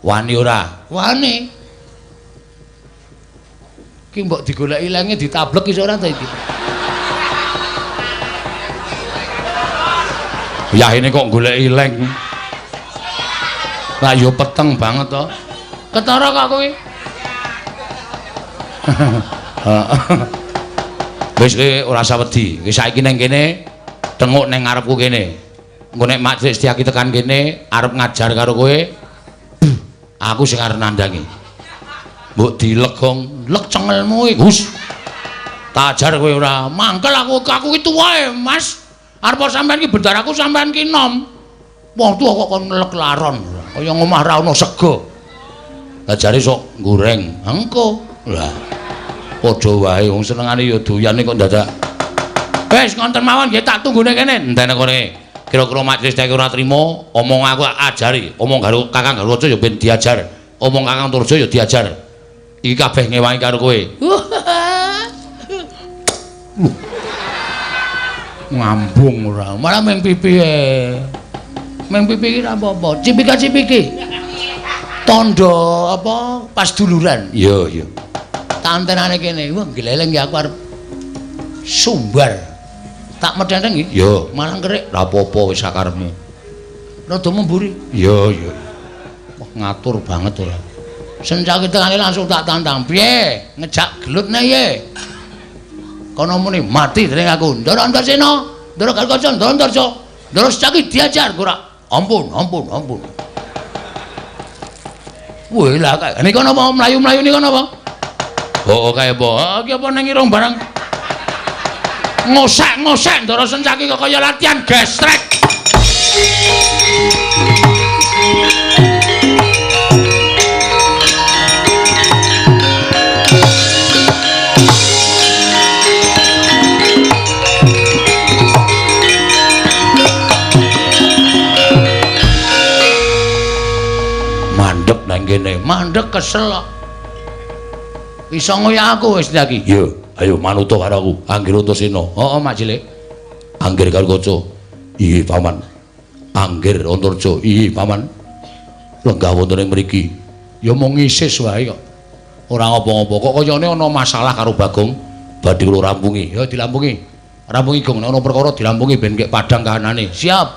Wani ora? Wani. Ki mbok digoleki lenge ditablek iso ora ta iki? Ya ini kok goleki leng. Lah ya peteng banget to. Ketara kok kowe? Wis kowe ora usah wedi. Wis saiki ning kene tenguk ning ngarepku kene. Engko nek Mak Setyaki tekan kene arep ngajar karo kowe, aku sing arep nandangi. Mbok dilegong, lek cengelmu iki. Hus. Tak ajar kowe ora. Mangkel aku, aku ki tuwa e, Mas. Arep sampean ki bendaraku sampean ki nom. Wong tuwa kok kon ngelek laron. Kaya ngomah ra ono sego. Lah jare sok goreng. Engko. Lah padha wae wong senengane ya doyane kok dadak. Wis ngonten mawon nggih tak tunggune kene. Entene kene. Kira-kira majelis nek ora trimo, omong aku ajari, omong karo Kakang Garuca ya ben diajar, omong Kakang Turja ya diajar. Iki kabeh ngewangi karo kowe. Ngambung ora. Malah meng pipi e. Meng pipi iki ora apa-apa. Cipika-cipiki. Tandha apa pas duluran. Iya, iya. Tantenane kene. Wah, gleleng ya aku arep sumbar. Tak medhenteng nggih. Iya. Malah kerik. Ora apa-apa wis sakarepmu. Rada memburi. Iya, iya. Wah, ngatur banget ora. Sencaki tekane langsung tak tantang. Piye? Ngejak gelut ne ye. Kono muni mati dening aku. Ndara Antasena, Ndara Garukaca, Ndara Antarja. Ndara Sencaki diajar ora. Ampun, ampun, ampun. Wih lah kae. Niku napa mlayu-mlayu niku napa? Oh, kae apa? Ha iki apa ning irung barang. Ngosek-ngosek Ndara Sencaki kok kaya latihan gestrek. Mandek nang kene, mandek kesel kok. Iso ngoyak aku wis iki. Iya, ayo manut karo aku. Anggir Antasena. Heeh, Mak Cilik. Anggir Garukaca. Iya, Paman. Anggir Antarja. Iya, Paman. Lenggah wonten ing mriki. Ya mung ngisis wae kok. Ora ngapa-ngapa. Kok kayane ana masalah karo Bagong. Badhe kula rampungi. Ya dilampungi. Rampungi Gong, nek ana perkara dilampungi ben kek padhang kahanane. Siap.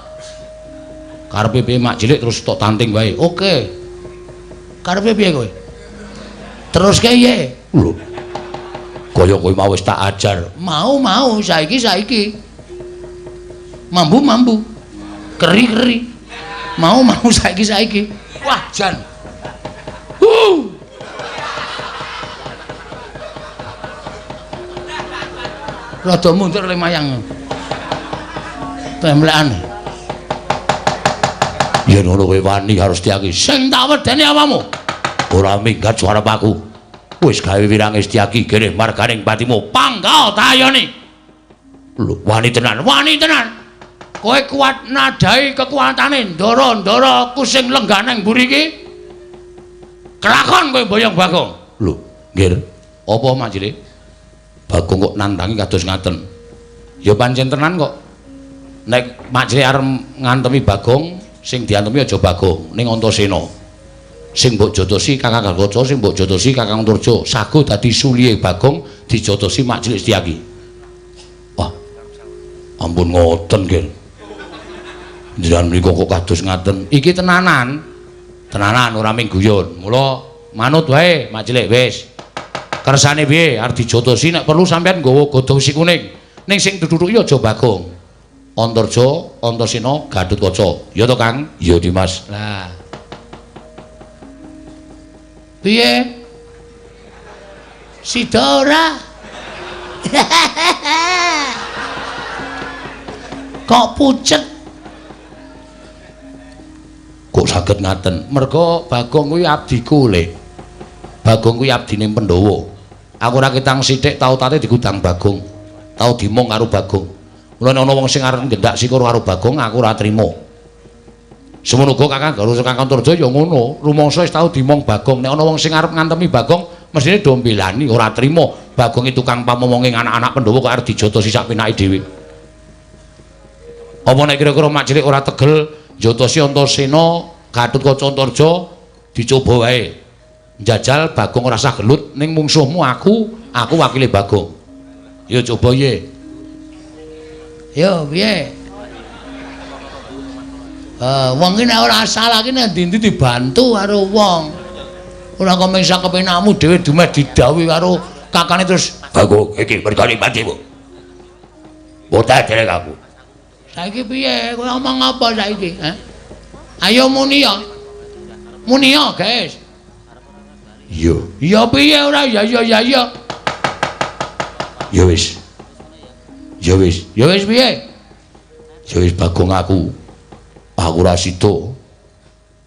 Karepe piye Mak Cilik terus tok tanting wae. Oke. Karepe piye kowe? Teruske piye? Lho. Kaya kowe mau wis tak ajar. Mau-mau saiki-saiki. Mambu-mambu. Keri-keri. Mau-mau saiki-saiki. Wah, jan. Rada mundur le mayang. Temlekan. Yen ngono kowe wani karo Setyaki. Sing tak wedeni awamu. Ora minggat suara aku. Wis gawe wirange Setyaki gereh marganing patimu. Panggah tayoni. Lho, wani tenan. Wani tenan. Kowe kuat nadai kekuatane ndara-ndara aku sing lenggah nang mburi iki. Kelakon kowe boyong Bagong. Lho, nggih. Apa Mak Cilik? Bagong kok nantangi kados ngaten. Ya pancen tenan kok. Nek Mak Cilik arep ngantemi Bagong, sing diantemi aja Bagong, ning Antasena. Sing mbok jotosi Kakang Garuda, sing mbok jotosi Kakang Antarja, sago dadi sulihe Bagong dijotosi Mak Cilik Setyaki. Wah. Ampun ngoten, nggih. Njenengan mriku kok kados ngaten. Iki tenanan. Tenanan ora mung guyon. Mula manut wae Mak Cilik wis. Kersane piye arep dijotosi nek perlu sampean nggawa godhong wesi kuning. Ning sing dudhuki aja Bagong. Antarja, Antasena, Gatotkaca. Ya to, Kang? Ya, Dimas. Lah. Piye? Sida ora? Kok pucet? Kok saged ngaten? Merga Bagong kuwi abdiku, Le. Bagong kuwi abdine Pandhawa. Aku ora ketang sithik tau tate digudang Bagong. Tau dimong karo Bagong. Mula nek ana wong sing arep nggendak sikur karo Bagong, aku ora trima. Semono uga Kakang Garuda Kakang Antarja ya ngono, rumangsa wis tau dimong Bagong. Nek ana wong sing arep ngantemi Bagong, mesthine do mbelani, ora trima. Bagong iki tukang pamomonge anak-anak Pandhawa kok arep dijotosi sak penake dhewe. Apa nek kira-kira Mak Cilik ora tegel njotosi Antasena, Gatotkaca Antarja dicoba wae. Njajal Bagong ora sah gelut ning mungsuhmu aku, aku wakile Bagong. Ya coba ye. Yo piye? Wong iki nek ora salah iki nek ndi-ndi dibantu karo wong. Ora kok mung sak kepenakmu dhewe dumeh didhawuhi karo kakane terus Bagong iki mergane patimu. Botah derek aku. Saiki piye? Kowe omong apa saiki, ha? Ayo muni ya. Muni ya, guys. Iya. Ya piye ora? Ya ya ya ya. Ya wis. Ya wis. Ya wis piye? Ya wis Bagong aku. Aku ora sida.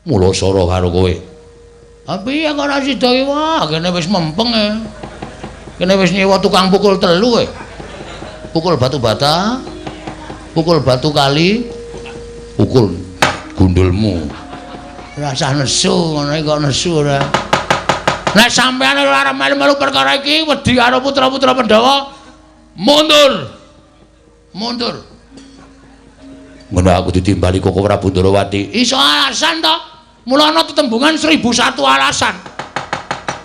Mula sora karo kowe. Ha piye kok ora sida iki? Wah, kene wis mempeng e. Kene wis nyewa tukang pukul telu e. Pukul batu bata, pukul batu kali, pukul gundulmu. Rasah nesu ngono iki kok nesu ora. Nek sampeyan ora arep melu-melu perkara iki wedi karo putra-putra Pandhawa, mundur. Mundur. Ngono aku ditimbali Koko Prabu Ndorowati. Iso alasan to? Mula ana tetembungan 1001 alasan.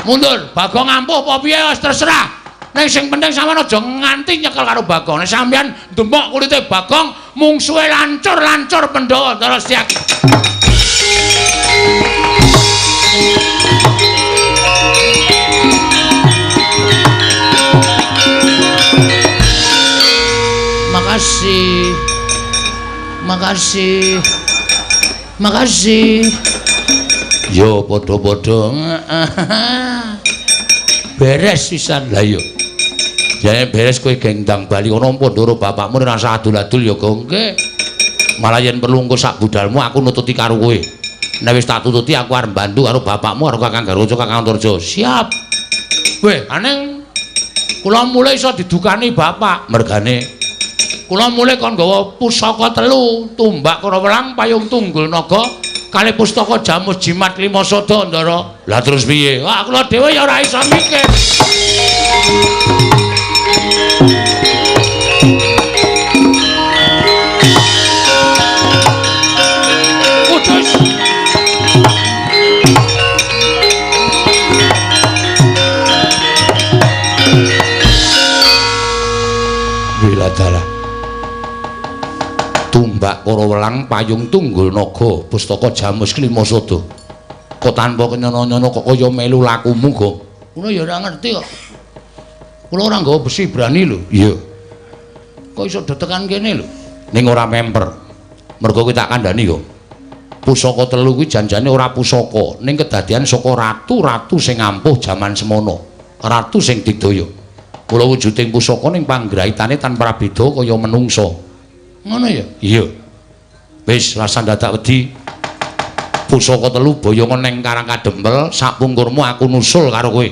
Mundur, Bagong ampuh apa piye wis terserah. Ning sing penting sampeyan aja nganti nyekel karo Bagong. Nek sampeyan ndemok kulite Bagong, mungsuhe lancur-lancur Pandhawa Ndara Setyaki. Makasih. Makasih. Makasih. Yo padha-padha. Beres sisan. Lah iya. Jane beres kowe gendang bali kono Pandhara bapakmu ora usah adul-adul ya, Gong. Nggih. Malah yen perlu engko sak budalmu aku nututi karo kowe. Nek wis tak tututi aku arep mbantu karo bapakmu karo Kakang Garuda Kakang Antarja. Siap. Weh, aneng kula mulai iso didukani bapak. Mergane kula mulai kon nggawa pusaka telu, tumbak karo welang, payung tunggul naga, kalih pustaka jamus jimat lima sada, Ndara. Lah terus piye? Wah, kula dhewe ya ora iso mikir. Kudus. Wiladara. Tumbak karo welang, payung tunggul naga, pustaka jamus klima sada. Kok tanpa kenyono-nyono kok kaya melu lakumu, Gong? Kula ya ora ngerti kok. Kula ora nggawa besi brani lho. Iya. Kok iso detekan kene lho? Ning ora memper. Mergo kowe tak kandhani, Gong. Pusaka telu kuwi janjane ora pusaka, ning kedadian saka ratu-ratu sing ampuh jaman semono. Ratu sing digdaya. Kula wujuding pusaka ning panggraitane tan prabeda kaya menungsa. Ngono ya? Iya. Wis rasah dadak wedi. Pusaka telu boyongan ning Karang Kadempel, sapungkurmu aku nusul karo kowe.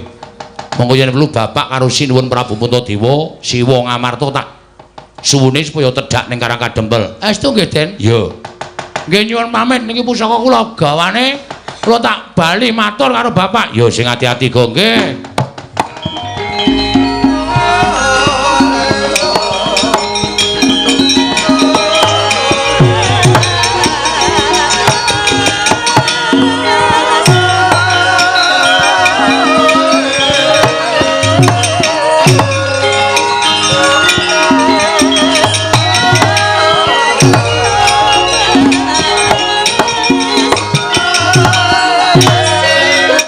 Monggo yen perlu bapak karo Sinuwun Prabu Puntadewa, Siwa Ngamarta tak suwune supaya tedhak ning Karang Kadempel. Estu nggih, Den? Iya. Nggih nyuwun pamit niki pusaka kula gawane, kula tak bali matur karo bapak. Ya sing ati-ati go nggih.